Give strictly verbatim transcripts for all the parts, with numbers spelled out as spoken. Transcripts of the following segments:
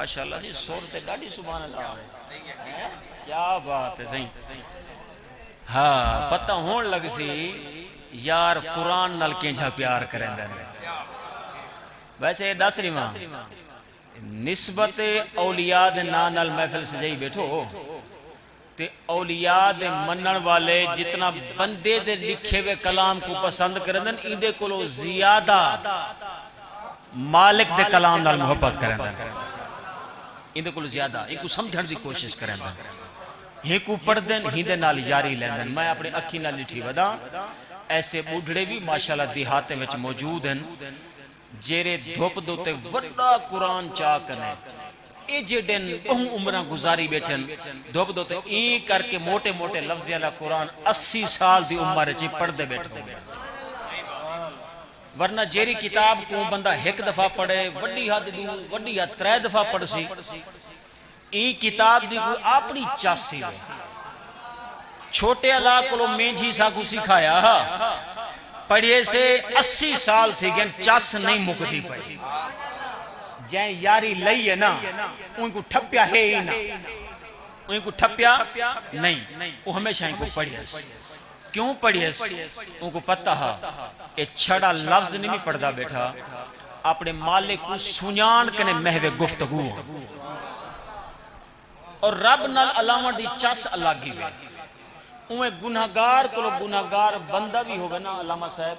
ماشاءاللہ سی، سر تے ݙاڈھی سبحان اللہ ہے۔ کیا بات ہے سائیں۔ ہاں، پتہ ہون لگ سی یار قرآن نال کینجھا پیار کریندن۔ ویسے اے ݙس ݙیواں، نسبت اولیاء دے ناں نال محفل سجائی بیٹھو، تے اولیاء دے منݨ والے جتنا بندے دے لکھے ہوئے کلام کوں پسند کریندن، ایندے کولوں زیادہ مالک دے کلام نال محبت کریندن۔ ایندے کولوں زیادہ اینکوں سمجھݨ دی کوشش کریندن۔ ہیکوں پڑھدن، ہیندے نال یاری لیندن۔ میں اپݨی اکھیں نال ݙٹھی وداں، ایسے ٻڈھڑے وی ماشاءاللہ دیہاتیں وچ موجود ہن، جیڑھے دھپ دے اتے وݙا قرآن چا کنے ایجھے ݙن ٻہوں عمراں گزاری ٻیٹھن، دھپ دے اتے ایں کر کے موٹے موٹے لفظیاں دا قرآن اسی سال دی عمر اچ ہی پڑھدے ٻیٹھ پوندن۔ ورنہ جیڑھی کتاب کوں بندہ ہک دفعہ پڑھے، وݙی حد ݙو، وݙی حد ترے دفعہ پڑھسی۔ ایں کتاب دی کوئی آپݨی چس ہیوے۔ چھوٹے آلا کولو مینجھی ساکوں سکھایا ہا، پڑھیے سے اسی سال تھی ڳئن، چس نئیں مکدی پئی۔ جئیں یاری لئی ہے نا، اونکوں ٹھپیا ہے ہی نہ، اونکوں ٹھپیا نئیں، او ہمیشہ اینکوں پڑھیس۔ کیوں پڑھیس؟ اونکوں پتہ ہا اے چھڑا لفظ نئیں پڑھدا ٻیٹھا، اپݨے مالک کوں سنڄاݨ کنے محو گفتگو ہا۔ اور رب نال الاوݨ دی چس الڳ ہیوے۔ اونویں گنہگار کولو گنہگار بندہ وی ہووے نا علامہ صاحب،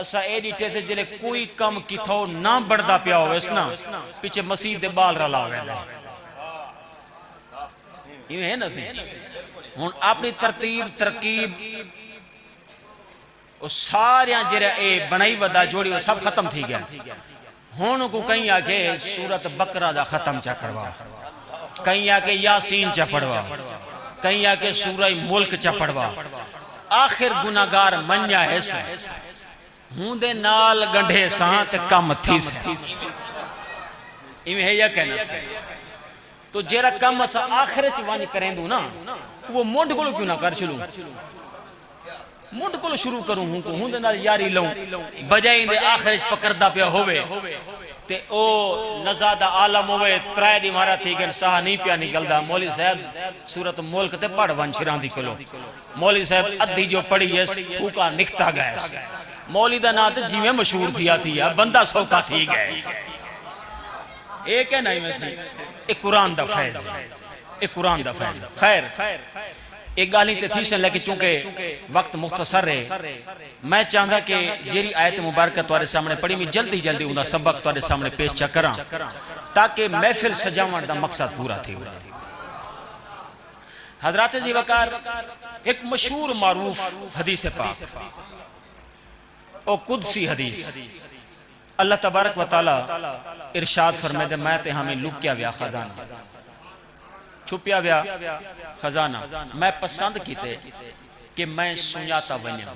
اساں اے ݙٹھے سے جیڑھے کوئی کم کتھاؤ نہ بݨدا پیا ہوویس نا، پچھے مسیت دے ٻال رلا ویندے۔ ایویں ہے نا سئیں؟ ہݨ اپݨی ترتیب ترکیب او ساریاں جیڑھا اے بݨائی ودا جوڑی او سب ختم تھی ڳئن۔ ہݨ کوں کہیں آکھے سورت بقرہ دا ختم چا کروا، کہیں آکھے یاسین چا پڑھوا، کہیں آکھے سورہ ملک چا پڑھوا، آخر گنہگار منیا ہیس، ہوندے نال ڳنڈھے ساں تے کم تھیسے۔ ایویں ہے یا کہنا سئیں؟ تو جیڑھا کم اساں آخر اچ ونڄ کریندوں نا، او منڈھ کولوں کیوں نہ کر چھلوں؟ منڈھ کولوں شروع کروں، ہوں کوں ہوندے نال یاری لوں، بجائے ایندے آخر اچ پکڑدا پیا ہووے تے او نزادہ عالم ہووے، ترائے ݙیوارا تھی ڳئن، ساہ نئیں پیا نکلدا، مولوی صاحب سورت ملک تے پڑھ ونڄ شیراندی کولوں۔ مولوی صاحب ادھی جو پڑھی ہیس، اوکا نکتا ڳئیس۔ مولوی دا ناں تے جیویں مشہور تھیا تھیا، بندہ سوکھا تھی ڳئے۔ اے کہنا ہی میں سئیں، اے قرآن دا فیض ہے، اے قرآن دا فیض ہے۔ خیر، اے ڳالھیں تے تھیسن، لیکن چونکہ وقت مختصر ہے، میں چاہندا کہ جیڑھی آیت مبارکہ تہاݙے سامݨے پڑھی، میں جلدی جلدی اوندا سبق تہاݙے سامݨے پیش چا کراں، تاکہ محفل سجاوݨ دا مقصد پورا تھی ونڄے۔ حضرات ذی وقار، ہک مشہور معروف حدیث پاک، او قدسی حدیث، اللہ تبارک و تعالی ارشاد فرمیندے، میں تے ہاں میں لکیا ویا خزانہ، چھپیا ویا خزانہ، میں پسند کیتے کہ میں سنڄاتا ونڄاں،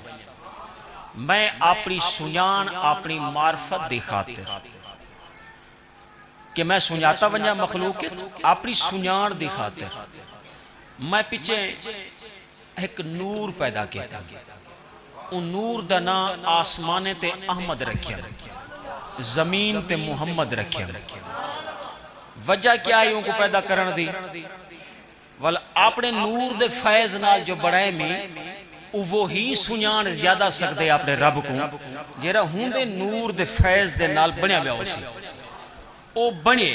میں اپݨی سنڄاݨ، اپݨی معرفت دی خاطر کہ میں سنڄاتا ونڄاں مخلوق اچ، اپݨی سنڄاݨ دی خاطر میں پچھے ہک نور پیدا کیتا۔ اوں نور دا ناں آسمانیں تے احمد رکھیا، زمین تے محمد رکھیا۔ وجہ کیا ہے اونکوں پیدا کرݨ دی؟ ول اپݨے نور دے فیض نال جو بݨائے میں، اوہو ہی سنڄاݨ زیادہ سڳدے اپݨے رب کوں، جیڑھا ہوندے نور دے فیض دے نال بݨیا ویا ہوسی۔ او بݨے،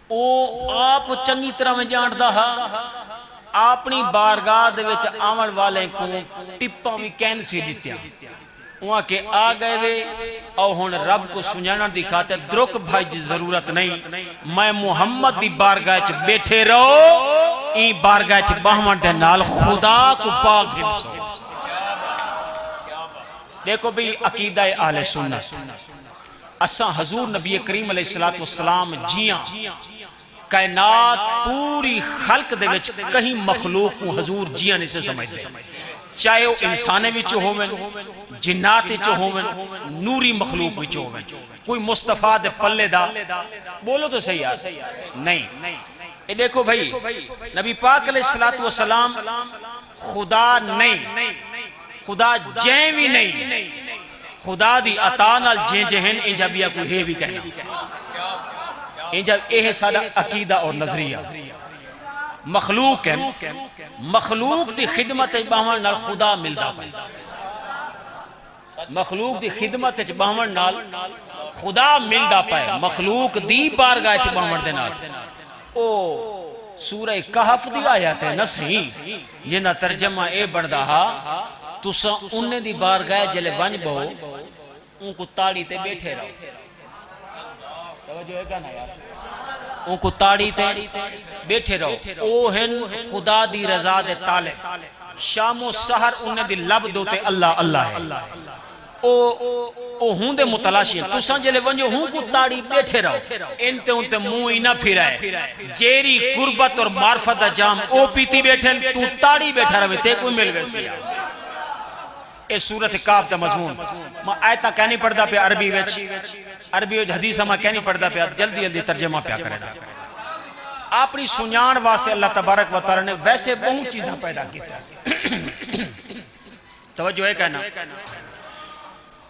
او آپ چنڳی طرح میں ڄاݨدا ہا، اپݨی بارگاہ دے وچ آوݨ والیں کوں ٹپاں وی کین سی ݙتیاں۔ اوں آکھے، آ ڳئے وے، او ہݨ رب کوں سنڄاݨݨ دی خاطر درک بھڄ دی ضرورت نئیں۔ میں محمد دی بارگاہ اچ ٻیٹھے رہو، ایں بارگاہ اچ ٻہوݨ دے نال خدا کوں پا گھنسو۔ ݙیکھو بھئی، عقیدہ اہل سنت، اساں حضور نبی کریم علیہ الصلوۃ والسلام جیاں کائنات پوری خلق دے وچ کہیں مخلوق کوں حضور جیاں نئیں سے سمجھدے، چاہے او انسانیں وچ ہوون، جنات وچ ہوون، نوری مخلوق وچ ہوون، کوئی مصطفیٰ دے پلے دا، بولو تو صحیح یار، نئیں۔ اے ݙیکھو بھئی، نبی پاک علیہ الصلوۃ والسلام خدا نئیں، خدا جئیں وی نئیں، خدا دی عطا نال جیں جے ہن، اینجھا ٻیا کوئی ہے وی کائنا۔ انجھا اے ہے ساڈا عقیدہ اور نظریہ۔ مخلوق ہے، مخلوق دی خدمت وچ ٻہوݨ نال خدا ملدا پئے۔ مخلوق دی خدمت وچ ٻہوݨ نال خدا ملدا پئے، مخلوق دی بارگاہ وچ ٻہوݨ دے نال۔ او سورہ کہف دی آیت ہے نا سئیں، جیندا ترجمہ اے بݨدا ہا، تساں انہیں دی بارگاہ جلے ونڄ ٻہو، اونکوں تاڑی تے ٻیٹھے رہو۔ توجہ ہے کہ نہ یار؟ اونکوں تاڑی تے ٻیٹھے رہو۔ او ہن خدا دی رضا دے طالب۔ شام و سحر انہیں دی لب دے اتے اللہ اللہ ہے۔ او، او ہوندے متلاشی ہیں۔ تساں جلے ونڄو ہونکوں تاڑی ٻیٹھے رہو۔ ان تے ان تے منہ ہی نہ پھرائے۔ جیڑھی قربت اور معرفت دا جام او پیتی ٻیٹھن، توں تاڑی ٻیٹھا رہویں، تیکوں مل ویسی۔ اے سورت کہف دا مضمون۔ میں آیتاں کائنی پڑھدا پیا عربی وچ، عربی وچ حدیثاں میں کائنی پڑھدا پیا، جلدی جلدی ترجمہ پیا کریندا۔ اپݨی سنڄاݨ واسطے اللہ تبارک و تعالیٰ نے ویسے ٻہوں چیزاں پیدا کیتیاں۔ توجہ ہے کہ نہ؟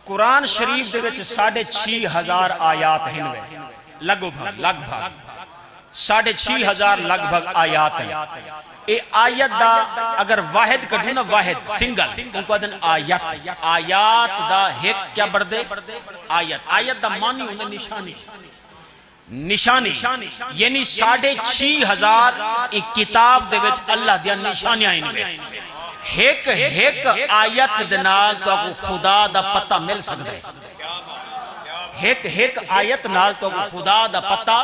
قرآن شریف دے وچ ساڑھے چھی ہزار آیات ہن وے، لڳ بھڳ، لڳ بھڳ۔ ساڑھے چھی ہزار لڳ بھڳ آیات ہن۔ اے آیت دا اگر واحد کڈھوں نا، واحد، سنگل، اونکوں آہدن آیت۔ آیات دا ہک کیا بݨدے؟ آیت۔ آیت دا معنی ہوندے نشانی۔ نشانی، یعنی ساڑھے چھی ہزار ایں کتاب دے وچ اللہ دیاں نشانیاں ہن وے۔ ہک ہک آیت دے نال تہاکوں خدا دا پتہ مل سڳدا ہے۔ ہک ہک آیت نال تہاکوں خدا دا پتہ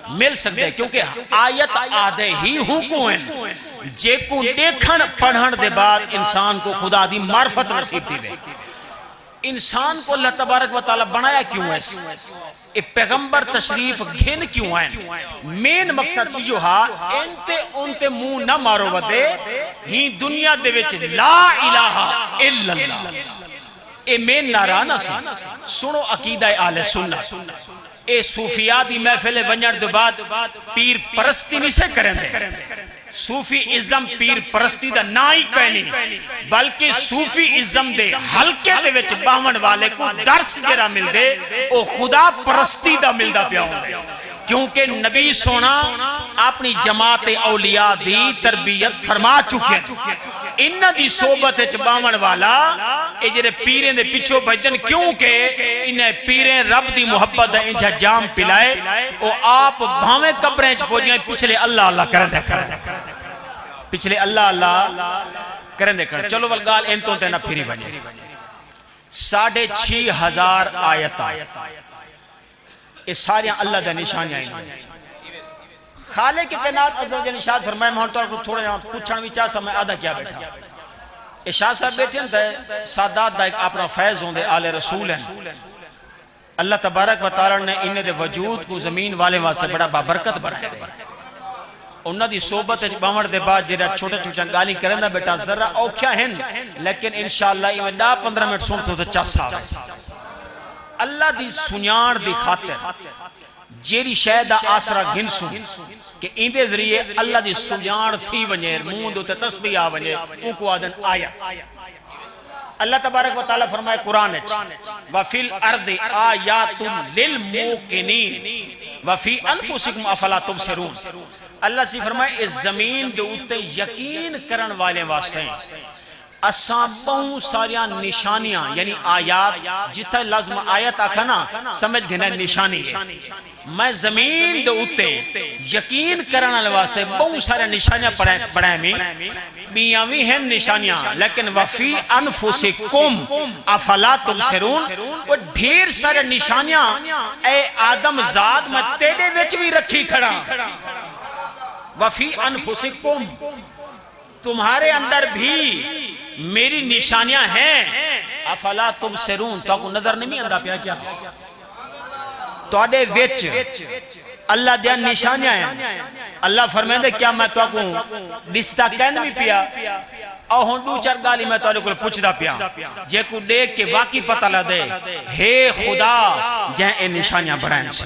مل سڳدا ہے، کیونکہ آیت آہدے ہی ہونکوں ہن جیکوں ݙیکھݨ پڑھݨ دے بعد انسان کوں خدا دی معرفت نصیب تھیوے۔ انسان کوں اللہ تبارک و تعالیٰ بݨایا کیوں ہے؟ اے پیغمبر تشریف گھن کیوں آئن؟ مین مقصد ایہو ہا، ان تے ان تے منہ نہ مارو ودے، ہیں دنیا دے وچ لا الہ الا اللہ۔ اے مین نعرہ نہ سی۔ سنو عقیدہ اہل سنت۔ اے صوفیاء دی محفل ونڄݨ دے بعد پیر پرستی نی سے کریندے۔ صوفی ازم پیر پرستی دا ناں ہی کائنی، بلکہ صوفی ازم دے حلقے دے وچ ٻہوݨ والے کوں درس جیڑھا ملدے، او خدا پرستی دا ملدا پیا ہوندے۔ کیونکہ نبی سوہݨا اپݨی جماعت اولیاء دی تربیت فرما چکے۔ انہاں دی صحبت وچ ٻہوݨ والا، اے جیڑھے پیریں دے پچھوں بھڄن، کیونکہ انہیں پیریں رب دی محبت دا انجھا جام پلائے، او آپ بھانویں قبریں وچ پڄیں، پچھلے اللہ اللہ کریندے کھڑن۔ پچھلے اللہ اللہ کریندے کھڑن۔ چلو ول ڳالھ ان توں تے نہ پھری ونڄے۔ ساڑھے چھی ہزار آیتاں۔ اے ساریاں اللہ دے نشانیاں ہن۔ خالق کائنات عز و جل ارشاد فرمائے، میں ہݨ تہاکوں تھوڑا جہاں پچھݨ وی چاہساں، میں آہدا کیا ٻیٹھا۔ اے شاہ صاحب ٻیٹھے ہن تے سادات دا ہک اپݨا فیض ہوندے، آل رسول ہن۔ اللہ تبارک و تعالیٰ نے انہیں دے وجود کوں زمین والیں واسطے بڑا بابرکت بݨائے۔ انہاں دی صحبت وچ ٻہوݨ دے بعد جیڑھا چھوٹا چھوٹا ڳالھیں کریندا ٻیٹھا، ذرا اوکھیاں ہن، لیکن انشاءاللہ ایویں ݙاہ پندرہ منٹ سݨسو تے چس آوے۔ اللہ دی سنڄاݨ دی خاطر جیڑھی شے دا آسرا گھنسوں کہ ایندے ذریعے اللہ دی سنڄاݨ تھی ونڄے، منہ دے اتے تسبیح آ ونڄے، اونکوں آہدن آیت۔ اللہ تبارک و تعالیٰ فرمائے قرآن وچ، "وفی الارض آیات للموقنین وفی انفسکم افلا تبصرون۔" اللہ سی فرمائے، اس زمین دے اتے یقین کرݨ والے واسطے اساں ٻہوں ساریاں نشانیاں، یعنی آیات، جتھے لفظ آیت آکھاں نا، سمجھ گھنیں نشانی ہے۔ میں زمین دے اتے یقین کرݨ والے واسطے ٻہوں ساریاں نشانیاں پڑھائے، پڑھائے میں، ٻیاں وی ہن نشانیاں، لیکن وفی انفسکم افلا تبصرون، وہ ڈھیر سارے نشانیاں اے آدم زاد میں تیݙے وچ وی رکھی کھڑا۔ وفی انفسکم، تمہارے اندر بھی میری نشانیاں ہیں، افلا تبصرون، تہاکوں نظر نہیں آندا پیا کیا؟ تہاݙے وچ اللہ دیاں نشانیاں ہیں۔ اللہ فرمیندے، کیا میں تہاکوں ݙسدا کائنی پیا؟ او ہݨ ݙو چار ڳالھیں میں تہاݙے کول پچھدا پیا، جیکوں ݙیکھ کے واقعی پتہ لڳدے، ہے خدا جیں اے نشانیاں بݨائن سی۔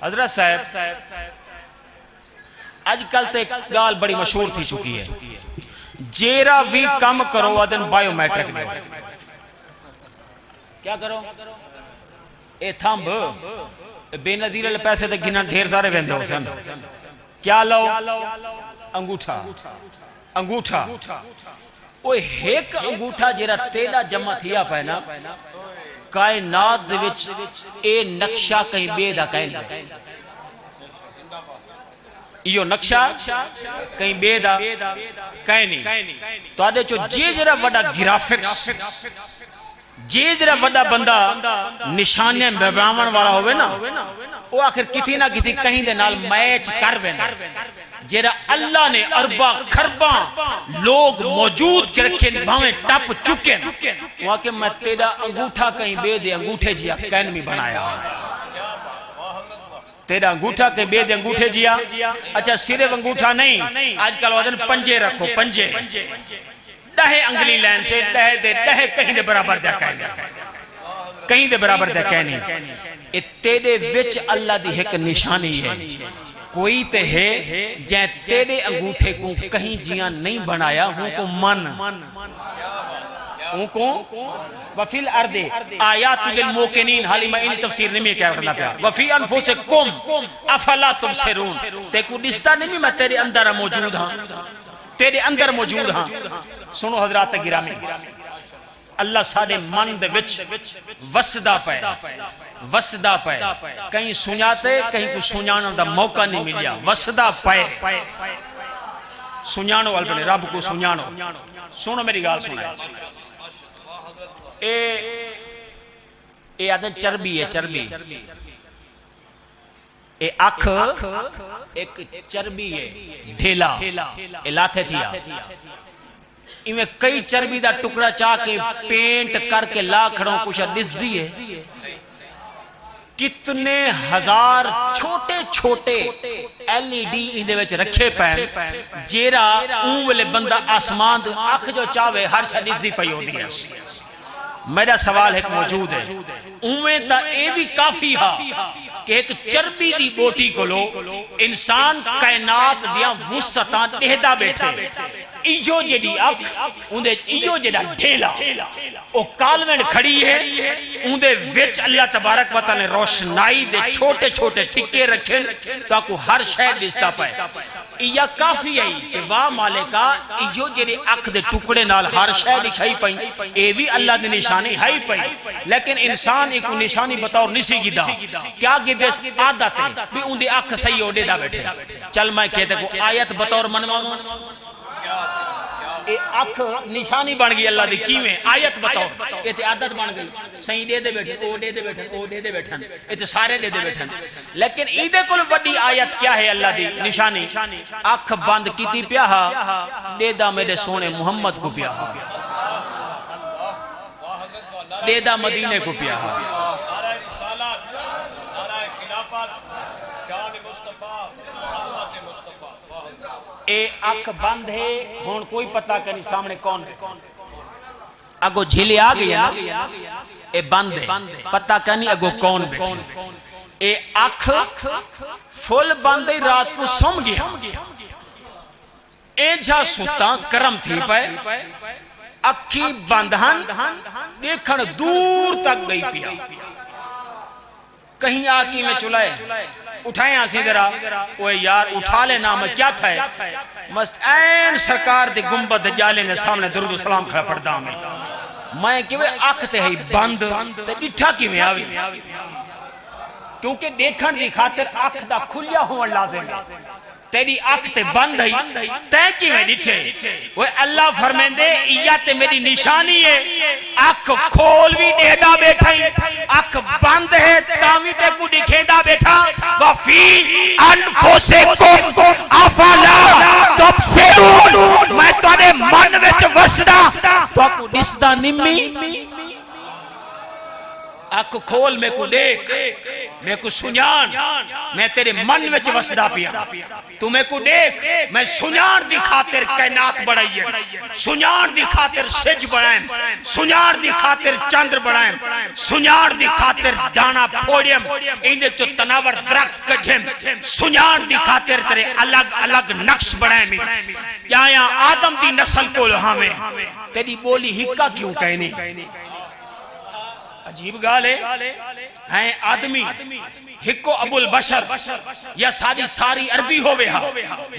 حضرت صاحب، اڄ کل تے ہک ڳالھ بڑی مشہور تھی چکی ہے، جیڑھا وی کم کرو آہدن بائیو میٹرک ݙیو۔ کیا کرو؟ اے تھمب، بے نظیر والے پیسے تے گھنن ڈھیر سارے ویندے ہو سن۔ کیا لو؟ انگوٹھا۔ انگوٹھا۔ اوئے ہک انگوٹھا جیڑھا تیݙا جمع تھیا پئے نا، کائنات دے وچ اے نقشہ کہیں ٻئے دا کائنی۔ ایہو نقشہ کہیں ٻئے دا کائنی۔ تہاݙے چوں جے جیڑھا وݙا گرافکس، جے جیڑھا وݙا بندہ نشانیاں بݨاوݨ والا ہووے نا، او آخر کتھی نہ کتھی کہیں دے نال میچ کر ویندا۔ جیڑھا اللہ نے ارباں خرباں لوگ موجود کر رکھے، بھاویں ٹپ چکے، او آکھے میں تیݙا انگوٹھا کہیں ٻئے دے انگوٹھے جیہا کائنی بݨایا۔ تیݙا انگوٹھا کہیں ٻئے دے انگوٹھے جیہا۔ اچھا، صرف انگوٹھا نہیں، اڄ کل آہدن پنجے رکھو، پنجے۔ ݙہے انگلیں لین سے، ݙہے دے ݙہے کہیں دے برابر دا کائنی۔ کہیں دے برابر دا کائنی۔ اے تیݙے وچ اللہ دی ہک نشانی ہے۔ کوئی تے ہے جیں تیݙے انگوٹھے کوں کہیں جیہاں نہیں بݨایا، ہوں کوں من۔ ہوں کوں وفی الارض آیات للموقنین، حالی میں اینی تفسیر نہیں میں کیا کرنا پیا۔ وفی انفسکم افلا تبصرون، تیکوں ݙسدا نہیں میں تیݙے اندر موجود ہاں؟ تیݙے اندر موجود ہاں۔ سݨو حضرات گرامی، اللہ ساݙے من دے وچ وسدا پئے، وسدا پئے۔ کہیں سنڄاتے، کہیں کوں سنڄاݨݨ دا موقع نہیں ملیا، وسدا پئے۔ سنڄاݨو اپݨے رب کوں، سنڄاݨو۔ سݨو میݙی ڳالھ سݨو۔ اے، اے آہدن چربی ہے، چربی۔ اے اکھ ہک چربی ہے، ڈھیلا، اے لاتھے تھیا۔ ایویں کئی چربی دا ٹکڑا چا کے پینٹ کر کے لا کھڑوں، کجھ ݙسدی ہے؟ کتنے ہزار چھوٹے چھوٹے ایل ای ڈی ایندے وچ رکھے پئن، جیڑھا اوں ویلے بندہ آسمان دی اکھ جو چاوے ہر شے ݙسدی پئی ہوندی ہے۔ میݙا سوال ہک موجود ہے۔ اونویں تاں اے وی کافی ہا کہ ہک چربی دی ٻوٹی کولو انسان کائنات دیاں وسعتاں ݙیہدا ٻیٹھے۔ ایہو جیڑھی اکھ، اوندے اچ ایہو جیڑھا ڈھیلا، او کالونٹ کھڑی ہے، اوندے وچ اللہ تبارک و تعالی نے روشنائی دے چھوٹے چھوٹے ٹھکے رکھن، تہاکوں ہر شے ݙسدا پئے۔ ایہا کافی ہئی کہ واہ مالکا، ایہو جیڑھے اکھ دے ٹکڑے نال ہر شے ݙکھائی پئی، اے وی اللہ دی نشانی ہئی پئی۔ لیکن انسان ایکوں نشانی بطور نسی گھدا۔ کیا گھدس؟ عادت ہے، بھی اوندی اکھ صحیح ہو ݙیہدا ٻیٹھے۔ چل میں کہتے کو آیت بطور منواواں۔ اے اکھ نشانی بݨ ڳئی اللہ دی، کیویں؟ آیت بطور۔ اے تے عادت بݨ ڳئی۔ سئیں ݙیہدے ٻیٹھن، او ݙیہدے ٻیٹھن، او ݙیہدے ٻیٹھن۔ اے تے سارے ݙیہدے ٻیٹھن۔ لیکن ایندے کول وݙی آیت کیا ہے اللہ دی نشانی؟ اکھ بند کیتی پیا ہا، ݙیہدا میݙے سوہݨے محمد کوں پیا ہا۔ ݙیہدا مدینے کوں پیا ہا۔ اے اکھ بند ہے، ہݨ کوئی پتہ کائنی سامݨے کون ٻیٹھے۔ اڳوں جھلی آ ڳئی ہے نا، اے بند ہے، پتہ کائنی اڳوں کون ٻیٹھے۔ اے اکھ فل بند ہے، رات کوں سم ڳیا۔ اینجھا ستاں کرم تھی پئے، اکھیں بند ہن، ݙیکھݨ دور تک ڳئی پیا۔ کہیں آ کیویں چلائے، اٹھائے ہاں سی ذرا، اوئے یار اٹھا لے نا، میں کیا تھئے؟ مست عین سرکار دے گنبد دے ڄالیں دے سامݨے درود و سلام کھڑا پڑھدا میں۔ میں کیویں اکھ تے ہئی بند، تے ݙٹھا کیویں آوی؟ کیونکہ ݙیکھݨ دی خاطر اکھ دا کھلیا ہووݨ لازم ہے۔ تیݙی اکھ تے بند ہئی، تیں کیویں ݙٹھے؟ اوئے اللہ فرمیندے، ایہا تے میݙی نشانی ہے، اکھ کھول وی ݙیہدا ٻیٹھائیں، اکھ بند ہے تاں وی تیکوں ݙکھیندا ٻیٹھاں۔ وفی انفسکم افلا تبصرون، میں تہاݙے من وچ وسداں، تہاکوں ݙسداں نمی۔ اکھ کھول میکوں ݙیکھ، میکوں سنڄاݨ، میں تیݙے من وچ وسدا پیاں۔ توں میکوں ݙیکھ، میں سنڄاݨ دی خاطر کائنات بݨائی ہے، سنڄاݨ دی خاطر سجھ بݨائم، سنڄاݨ دی خاطر چندر بݨائم، سنڄاݨ دی خاطر داݨا پھوڑیم، ایندے چوں تناور درخت کڈھیم، سنڄاݨ دی خاطر تیݙے الڳ الڳ نقش بݨائم۔ ڄائیاں آدم دی نسل کولھ ہاویں، تیݙی ٻولی ہکا کیوں کائنی؟ عجیب ڳالھ ہے، ہیں آدمی ہکو ابو البشر، یا ساݙی ساری عربی ہووے ہا،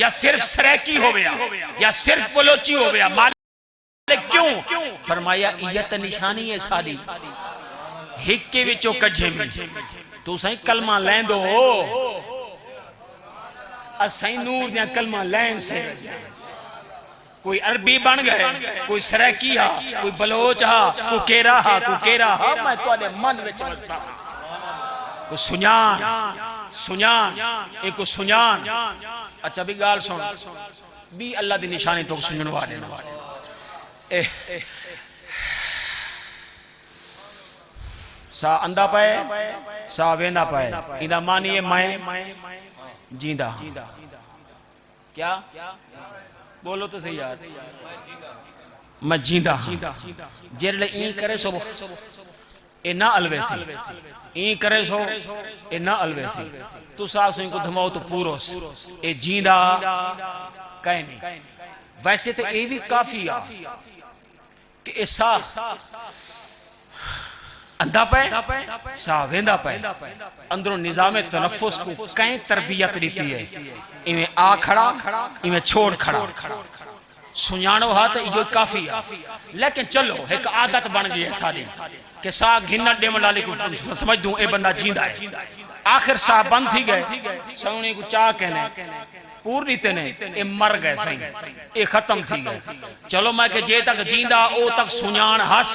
یا صرف سرائیکی ہووے ہا، یا صرف بلوچی ہووے ہا، مالک کیوں؟ فرمایا، ایہ تے نشانی ہے ساݙی، ہکے وچوں کجھے میں۔ تساں کلمہ لیندو ہو، اساں نور دیاں کلمہ لین سے۔ کوئی عربی بݨ ڳئے، کوئی سرائیکی ہا، کوئی بلوچ ہا، کوئی کیرا ہا، کوئی کیرا ہا، میں تہاݙے من وچ وسدا ہاں۔ کوئی سنڄاݨ، سنڄاݨ، اے کوئی سنڄاݨ۔ اچھا، ٻی ڳالھ سُݨ، ٻی اللہ دی نشانی تہاکوں سنڄݨوا ݙینداں۔ اے ساہ آندا پئے، ساہ ویندا پئے، ایندا معنی ہے میں جیندا ہاں۔ کیا؟ ٻولو تے صحیح یار۔ میں جیندا ہاں۔ جیڑھلے ایں کریسو، اے نہ الویسی۔ ایں کریسو، اے نہ الویسی۔ تساں آکھسو اینکوں دھماؤ تاں پوروس۔ اے جیندا کائنی۔ ویسے تے اے وی کافی آ کہ اے ساہ آندا پئے، ساہ ویندا پئے۔ اندروں نظام تنفس کوں کئیں تربیت ݙتی ہے؟ ایویں آ کھڑا، ایویں چھوڑ کھڑا۔ سنڄاݨو ہا تے ایہو کافی ہے۔ لیکن چلو، ہک عادت بݨ ڳئی ہے ساݙی کہ ساہ گھنݨ ݙیوݨ آلی کوں سمجھدوں اے بندہ جیندا ہے۔ آخر ساہ بند تھی ڳئے، سوہݨی کوں چا کہنے پور ݙتے نے، اے مر ڳئے سئیں، اے ختم تھی ڳئے۔ چلو، میں کہ جے تک جیندا، او تک سنڄاݨ ہس۔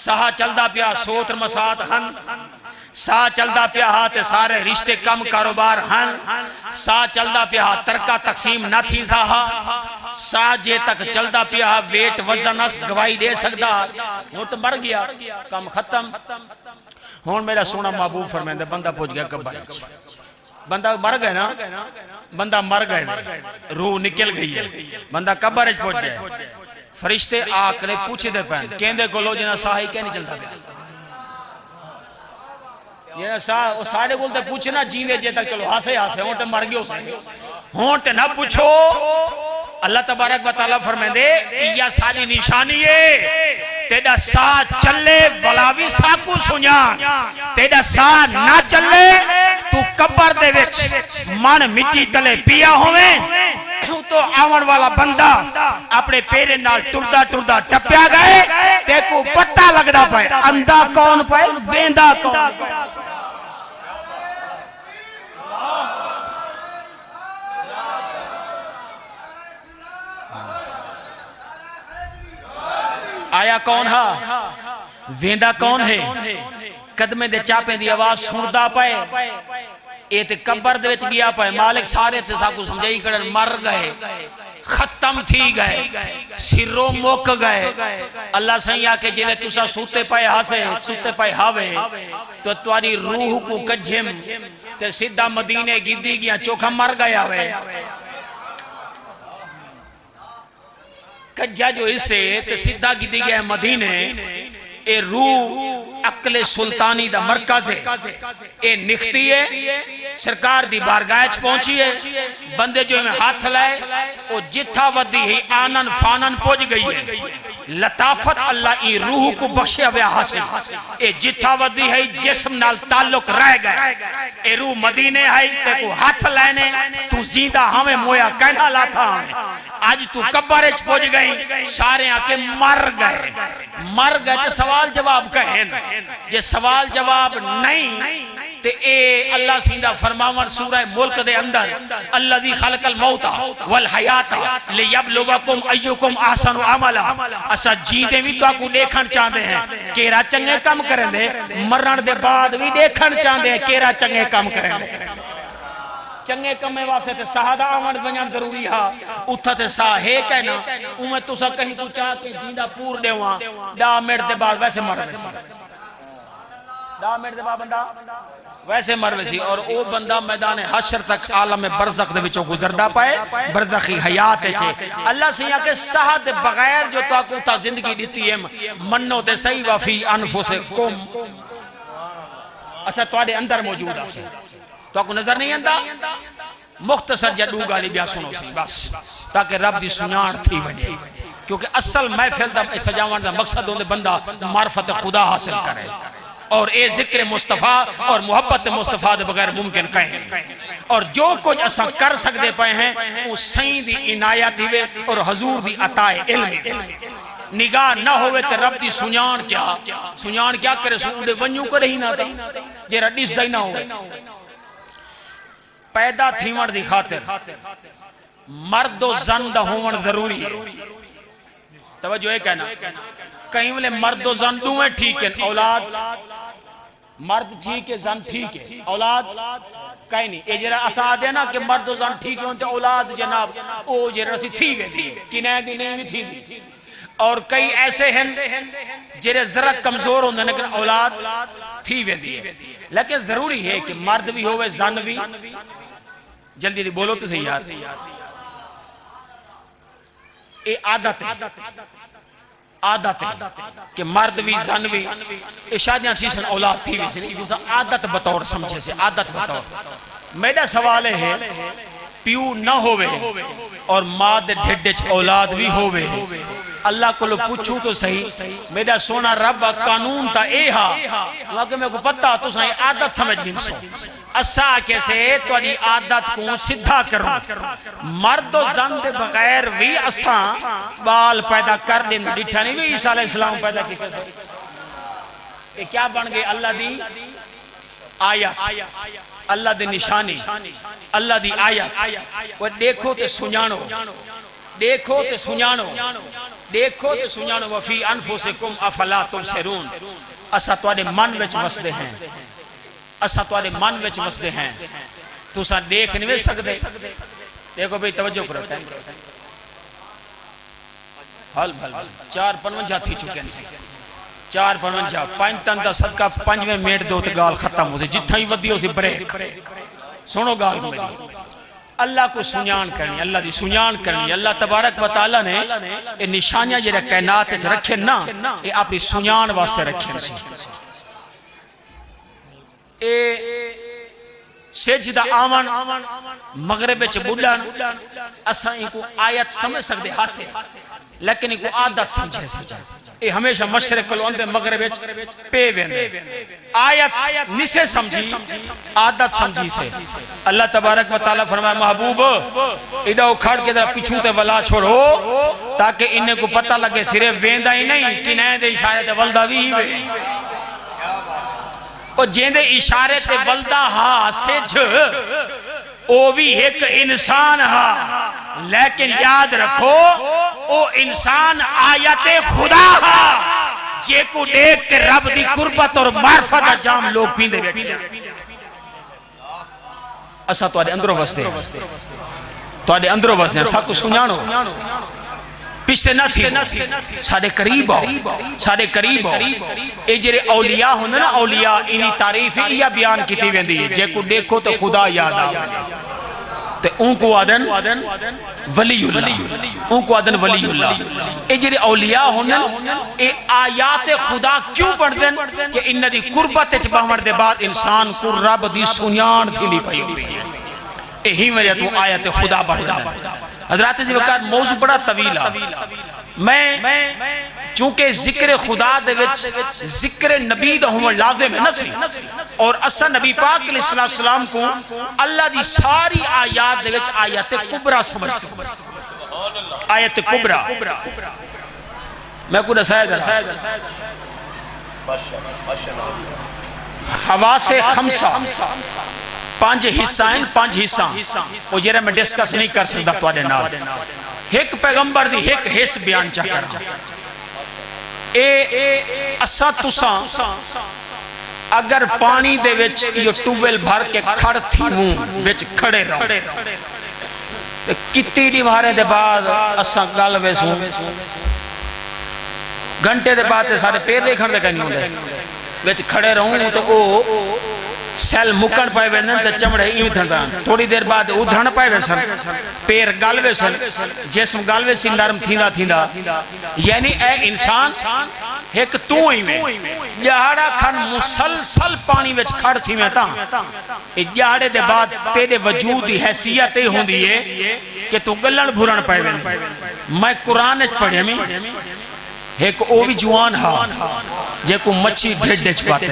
ساہ چلدا پیا، سوتر مسات ہن۔ ساہ چلدا پیا ہا تے سارے رشتے، کم کاروبار ہن۔ ساہ چلدا پیا ہا، ترکہ تقسیم نہ تھیندا ہا۔ ساہ جے تک چلدا پیا ہا، ویٹ وزن اس گواہی ݙے سڳدا۔ ہݨ تے مر ڳیا، کم ختم۔ ہݨ میرا سوہݨا محبوب فرمیندے، بندہ پڄ ڳیا قبر وچ۔ بندہ مر ڳئے نا، بندہ مر ڳئے، روح نکل ڳئی ہے، بندہ قبر وچ پڄ ڳئے۔ فرشتے آ کے پچھدے پئن، کیندے کولو جنہاں ساہ ہی کیوں نہیں چلدا پیا؟ جنہاں ساہ، او ساݙے کول تے پچھنا جیندے جے تک چلو ہاسے ہاسے، ہݨ تے مر ڳیو سئیں۔ ہݨ تے نہ پچھو۔ اللہ تبارک و تعالیٰ فرمیندے، ایہا ساݙی نشانی ہے، تیݙا ساہ چلے ولا وی ساکوں سنڄاݨ، تیݙا ساہ نہ چلے، توں قبر دے وچ مݨ مٹی تلے پیا ہوویں، اتوں آوݨ والا بندہ اپݨے پیریں نال ٹردا ٹردا ٹپیا ڳئے، تیکوں پتہ لڳدا پئے، آندا کون پئے، ویندا کون پئے۔ آیا کون ہا؟ ویندا کون ہے؟ قدمیں دے چاپیں دی آواز سݨدا پئے۔ اے تے قبر دے وچ ڳیا پئے۔ مالک سارے تے ساکوں سمجھائی کھڑن، مر ڳئے، ختم تھی ڳئے، سروں مک ڳئے۔ اللہ سئیں آکھے، جیلے تساں ستے پئے ہاسے، ستے پئے ہاوے، تو تہاݙی روح کوں کجھم تے سدھا مدینے گھدی ڳیا، چوکھا مر ڳئے ہاوے۔ کجھا جو حصے تے سدھا گھدی ڳئے مدینے۔ اے روح عقل سلطانی دا مرکز ہے، اے نکھتی ہے، سرکار دی بارگاہ اچ پہنچی ہے۔ بندے جو ایویں ہتھ لائے، او جتھاں ودی ہئی آنن فانن پڄ ڳئی ہے۔ لطافت اللہ ایں روح کوں بخشیا ویا ہاسے۔ اے جتھاں ودی ہئی، جسم نال تعلق رہ ڳئے۔ اے روح مدینے ہئی، تیکوں ہتھ لائنے، توں زندہ ہاویں، مویا کائنا لاتھا ہاویں۔ اڄ توں قبر اچ پڄ ڳئیں، سارے آکھے مر ڳئے۔ مر ڳئے تے سوال جواب کہیں؟ جے سوال جواب نئیں، تے اے اللہ سئیں دا فرماوݨ سورہ ملک دے اندر، الذی خلق الموت والحیات لیبلوکم ایکم احسن عملا۔ اساں جیندے وی تہاکوں ݙیکھݨ چاہندے ہیں کیڑھا چنڳے کم کریندے، مرݨ دے بعد وی ݙیکھݨ چاہندے ہیں کیڑھا چنڳے کم کریندے۔ چنڳے کمیں واسطے تے ساہ دا آوݨ ونڄݨ ضروری ہا۔ اتھاں تے ساہ ہے کائنا، اونویں تساں کہیں کوں چا کے جیندا پور ݙیواں، ݙاہ منٹ دے بعد ویسے مر ویسی۔ ݙاہ منٹ دے بعد بندہ ویسے مر ویسی، اور او بندہ میدان حشر تک عالم برزخ دے وچوں گزردا پئے، برزخی حیات اچ ہے۔ اللہ سئیں آکھے، ساہ دے بغیر جو تہاکوں اتھاں زندگی ݙتی ہے، منو تے صحیح، وفی انفسکم، اساں تہاݙے اندر موجود ہاسے، تہاکوں نظر نہیں آندا۔ مختصر جیہاں ݙو ڳالھیں ٻیاں سݨو سئیں بس، تاکہ رب دی سنڄاݨ تھی ونڄے۔ کیونکہ اصل محفل دا سجاوݨ دا مقصد ہوندے بندہ معرفت خدا حاصل کرے، اور اے ذکر مصطفیٰ اور محبت مصطفیٰ دے بغیر ممکن کائنی۔ اور جو کجھ اساں کر سڳدے پئے ہیں، او سئیں دی عنایت ہیوے اور حضور دی عطائے علم ہیوے۔ نگاہ نہ ہووے تے رب دی سنڄاݨ کیا، سنڄاݨ کیا کریسوں؟ اݙے ونڄوں کݙاہیں نہ تاں، جیڑھا ݙسدا ہی نہ ہووے۔ پیدا تھیوݨ دی خاطر مرد و زن دا ہووݨ ضروری ہے۔ توجہ ہے کہ نہ؟ کہیں ویلے مرد و زن ݙوہیں ٹھیک ہن، اولاد، مرد ٹھیک ہے، زن ٹھیک ہے، اولاد کائنی۔ اے جیڑھا اساں آہدے نا کہ مرد و زن ٹھیک ہن تے اولاد جناب، او جیڑھا سی تھی ویندی ہے، کنہیں دی نہیں وی تھیندی۔ اور کئی ایسے ہن جیڑھے ذرا کمزور ہوندے لیکن اولاد تھی ویندی ہے۔ لیکن ضروری ہے کہ مرد وی ہووے، زن وی۔ جلدی جلدی بولو تو صحیح یار۔ اے عادت ہے، عادت ہے کہ مرد وی، زن وی، اے شادیاں تھیسن، اولاد تھی ویسی، اے تساں عادت بطور سمجھے سے، عادت بطور۔ میݙا سوال اے ہے، پیو نہ ہووے اور ماں دے ڈھڈ اچ اولاد وی ہووے، اللہ کولوں پچھوں تو صحیح، میݙا سوہݨا رب، قانون تاں اے ہا، مگر میکوں پتہ تساں اے عادت سمجھ گھنسو۔ اساں آکھیسے تہاݙی عادت کوں سدھا کروں۔ مرد و زن دے بغیر وی اساں ٻال پیدا کر ݙیندے، ݙٹھا نہیں وی عیسیٰ علیہ السلام پیدا کیتے سن۔ اے کیا بݨ ڳئے؟ اللہ دی آیت، اللہ دی نشانی، اللہ دی آیت۔ او ݙیکھو تے سنڄاݨو، ݙیکھو تے سنڄاݨو، ݙیکھو تے سنڄاݨو۔ وفی انفسکم افلا تبصرون۔ اساں تہاݙے من وچ وسدے ہیں۔ اساں تہاݙے من وچ وسدے ہیں، تساں ݙیکھ نویں سڳدے۔ ݙیکھو بھئی، توجہ کرو، ٹائم کرو۔ ہل بھل بھل، چار پنجونجاہ تھی چکے ہیں۔ چار پنجونجاہ، پنج تن دا صدقہ، پنجویں منٹ دے اتے ڳالھ ختم ہوسی، جتھاں ہی ودی ہوسی بریک۔ سݨو ڳالھ میݙی۔ اللہ کوں سنڄاݨ کرݨی، اللہ دی سنڄاݨ کرݨی۔ اللہ تبارک و تعالیٰ نے اے نشانیاں جیڑھے کائنات وچ رکھے نا، اے اپݨی سنڄاݨ واسطے رکھے سی۔ اے سجھ دا آوݨ، مغرب وچ ٻݙݨ، اساں اینکوں آیت سمجھ سڳدے ہاسے، لیکن اینکوں عادت سمجھے سے۔ اے ہمیشہ مشرق کولوں آندے، مغرب وچ پئے ویندے۔ آیت نسے سمجھی، عادت سمجھی سے۔ اللہ تبارک و تعالیٰ فرمایا، محبوب، ایݙا اکھاڑ کے ذرا پچھوں تے ولا چھوڑو، تاکہ انہیں کوں پتہ لڳے، صرف ویندا ہی نہیں، کنہیں دے اشارے تے ولدا وی ہیوے۔ او جیندے اشارے تے ولدا ہا سجھ، او وی ہک انسان ہا، لیکن یاد رکھو، او انسان آیت خدا ہا، جیکوں ݙیکھ کے رب دی قربت اور معرفت دا جام لوک پیندے ٻیٹھے۔ اساں تہاݙے اندروں وسدے ہیں۔ تہاݙے اندروں وسدے ہیں، ساکوں سنڄاݨو۔ پچھتے نہ تھیوو، ساݙے قریب آؤ، ساݙے قریب آؤ۔ اے جیڑھے اولیاء ہوندے نا، اولیاء، اینی تعریف ایہا بیان کیتی ویندی ہے، جیکوں ݙیکھو تے خدا یاد آوے۔ تے اونکوں آہدن ولی اللہ، اونکوں آہدن ولی اللہ۔ اے جیڑھے اولیاء ہوندن، اے آیات خدا کیوں بݨدن؟ کہ انہاں دی قربت وچ ٻہوݨ دے بعد انسان کوں رب دی سنڄاݨ تھیندی پئی ہوندی ہے۔ اے ہی وجہ توں آیت خدا بݨ ڳئے۔ حضرات عزیز وقار، موضوع بڑا طویل ہے۔ میں چونکہ ذکر خدا دے وچ ذکر نبی دا ہووݨ لازم ہے نا سی، اور اساں نبی پاک علیہ الصلوۃ والسلام کوں اللہ دی ساری آیات دے وچ آیت کبریٰ سمجھدے ہیں۔ آیت کبریٰ۔ میں کو ݙسایا ذرا۔ حواس خمسہ، پنج حصہ ہیں، پنج حصہ۔ او جیڑھا میں ڈسکس نہیں کر سڳدا تہاݙے نال۔ ہک پیغمبر دی ہک حص بیان چا کراں۔ اے اساں تساں اگر پاݨی دے وچ ایہو ٹیوب ویل بھر کے کھڑ تھیووں، وچ کھڑے رہوں، تے کتی ݙیواریں دے بعد اساں ڳل ویسوں۔ گھنٹے دے بعد تے ساݙے پیر ݙیکھݨ دے کائنی ہوندے۔ وچ کھڑے رہوں تے او سیل مکݨ پئے ویندن تے چمڑے ایویں تھیندن۔ تھوڑی دیر بعد ادھݨ پئے ویسن، پیر ڳل ویسن، جسم ڳل ویسی، نرم تھیندا تھیندا۔ یعنی اے انسان، ہک توں ایویں ڄہاڑا کھن مسلسل پاݨی وچ کھڑ تھیویں تاں اے ڄہاڑے دے بعد تیݙے وجود دی حیثیت اے ہوندی اے کہ توں ڳلݨ بھرݨ پئے ویندیں۔ میں قرآن اچ پڑھیمی، ہک او وی جوان ہا جیکوں مچھی ڈھڈ اچ پاتے۔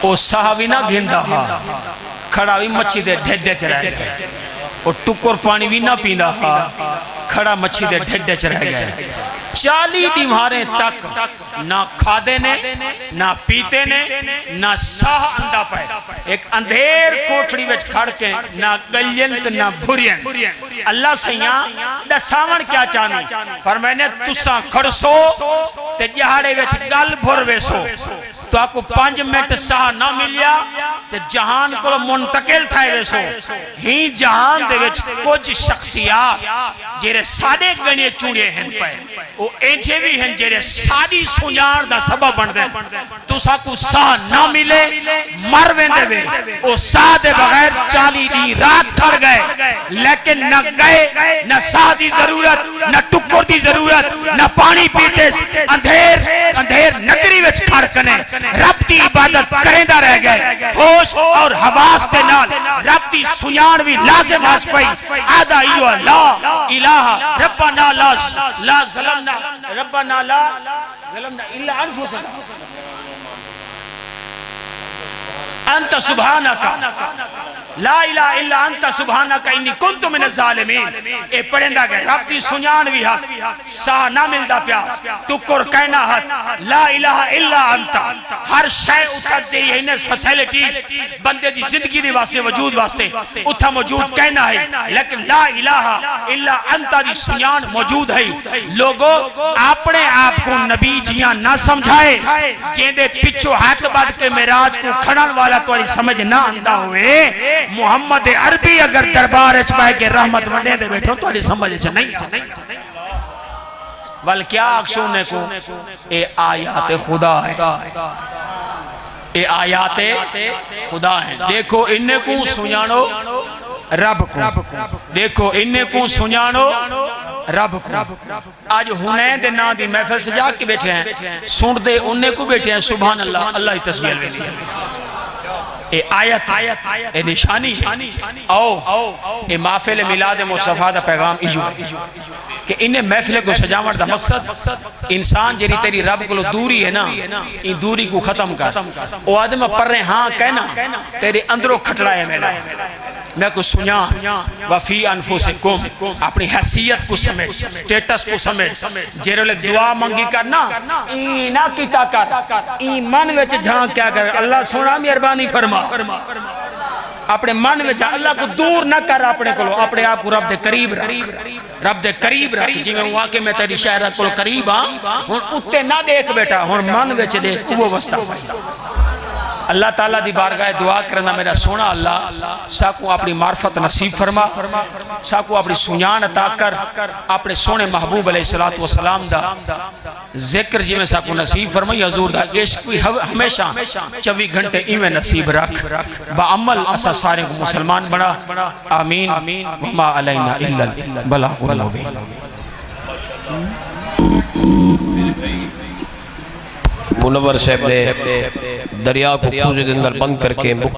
او ساہ وی نہ گھندا ہا، کھڑا وی مچھی دے ڈھڈ اچ رہ ڳئے۔ او ٹکر پاݨی وی نہ پیندا ہا، کھڑا مچھی دے ڈھڈ اچ رہ ڳئے۔ چالیہہ ݙینہواریں تک نہ کھادے نے، نہ پیتے نے، نہ ساہ آندا پئے۔ ہک اندھیر کوٹھڑی وچ کھڑ کے نہ ڳلین تے نہ بھرین۔ اللہ سئیاں ݙساوݨ کیا چاہندی؟ فرمائے نے، تساں کھڑسو تے ڄہاڑے وچ ڳل بھر ویسو۔ تہاکوں پنج منٹ ساہ نہ ملیا تے جہان کولوں منتقل تھئے ویسو۔ ہیں جہان دے وچ کجھ شخصیات جیڑھے ساݙے ڳݨے چوݨے ہن پئے، او اینجھے وی ہن جیڑھے ساݙی سنڄاݨ دا سبب بݨدن۔ تساکوں ساہ نہ ملے، مر ویندے وے۔ او ساہ دے بغیر چالیہہ ݙینہہ رات کھڑ ڳئے، لیکن نہ ڳئے، نہ ساہ دی ضرورت، نہ ٹکر دی ضرورت، نہ پاݨی پیتس۔ اندھیر، اندھیر نگری وچ کھڑ کنے رب دی عبادت کریندا رہ ڳئے۔ ہوش اور حواس دے نال رب دی سنڄاݨ وی لازم ہس پئی۔ آہدا ایہو، لا الہ، ربنا لا، لا ظلمنا، ربنا لا ظلمنا الا انفسنا۔ انت سبحانک، لا الہ الا انت سبحانک انی کنت من الظالمین۔ اے پڑھیندا ڳئے، رب دی سنڄاݨ وی ہس، ساہ نہ ملدا پیاس، ٹکر کائنا ہس، لا الہ الا انت۔ ہر شے اتر جئی ہے، انہیں فیسلٹیز بندے دی زندگی دے واسطے، وجود واسطے اتھاں موجود کائنا ہے، لیکن لا الہ الا انت دی سنڄاݨ موجود ہے۔ لوگو، اپݨے آپ کوں نبی جیہاں نہ سمجھائے۔ جیندے پچھوں ہتھ ٻدھ کے معراج کوں کھڑݨ والا تہاݙی سمجھ نہ آندا ہووے، محمد عربی اگر دربار اچ ٻہہ کے رحمت ونڈیندے ٻیٹھو، تہاݙی سمجھ اچ نہیں آسی۔ ول کیا آکھسوں انہیں کوں، اے آیات خدا ہے، اے آیات خدا ہیں۔ ݙیکھو انہیں کوں سنڄاݨو رب کوں، ݙیکھو انہیں کوں سنڄاݨو رب کوں۔ اڄ حنین دے ناں دی محفل سجا کے ٻیٹھے ہیں، سݨدے انہیں کوں ٻیٹھے ہیں، سبحان اللہ، اللہ دی تسبیح ویندی ہے۔ اے آیت، اے نشانی ہے۔ آؤ، اے محفل میلاد مصطفیٰ دا پیغام ایہو ہے کہ انہیں محفل کوں سجاوݨ دا مقصد انسان جیڑھی تیݙی رب کولوں دوری ہے نا، ایں دوری کوں ختم کر۔ او آہدے میں پرے ہاں کائنا، تیݙے اندروں کھٹڑا ہے میݙا۔ میکوں سنڄاݨ، وفی انفسکم، اپݨی حیثیت کوں سمجھ، سٹیٹس کوں سمجھ۔ جیڑھے ویلے دعا منگی کر نا، ایں نہ کیتا کر، ایں من وچ جھانکیا کر، اللہ سوہݨا مہربانی فرما۔ اپݨے من وچ اللہ کوں دور نہ کر اپݨے کولوں، اپݨے آپ کوں رب دے قریب رکھ۔ رب دے قریب رکھ، جیویں اوں آکھے میں تیݙی شے رب کولوں قریب ہاں۔ ہݨ اتے نہ ݙیکھ ٻیٹا، ہݨ من وچ ݙیکھ، اوہو واسطہ۔ اللہ تعالیٰ دی بارگاہ دعا کرݨا، میݙا سوہݨا اللہ، ساکوں اپݨی معرفت نصیب فرما، ساکوں اپݨی سنڄاݨ عطا کر، اپݨے سوہݨے محبوب علیہ الصلوۃ والسلام دا ذکر جیویں ساکوں نصیب فرمائی، حضور دا عشق وی ہو-، ہمیشہ چووی گھنٹے ایویں نصیب رکھ۔ با عمل اساں سارے کوں مسلمان بݨا۔ آمین۔ وما علینا الا البلاغ المبین۔ منور صاحب نے دریا کو کوزے دے اندر بند کر کے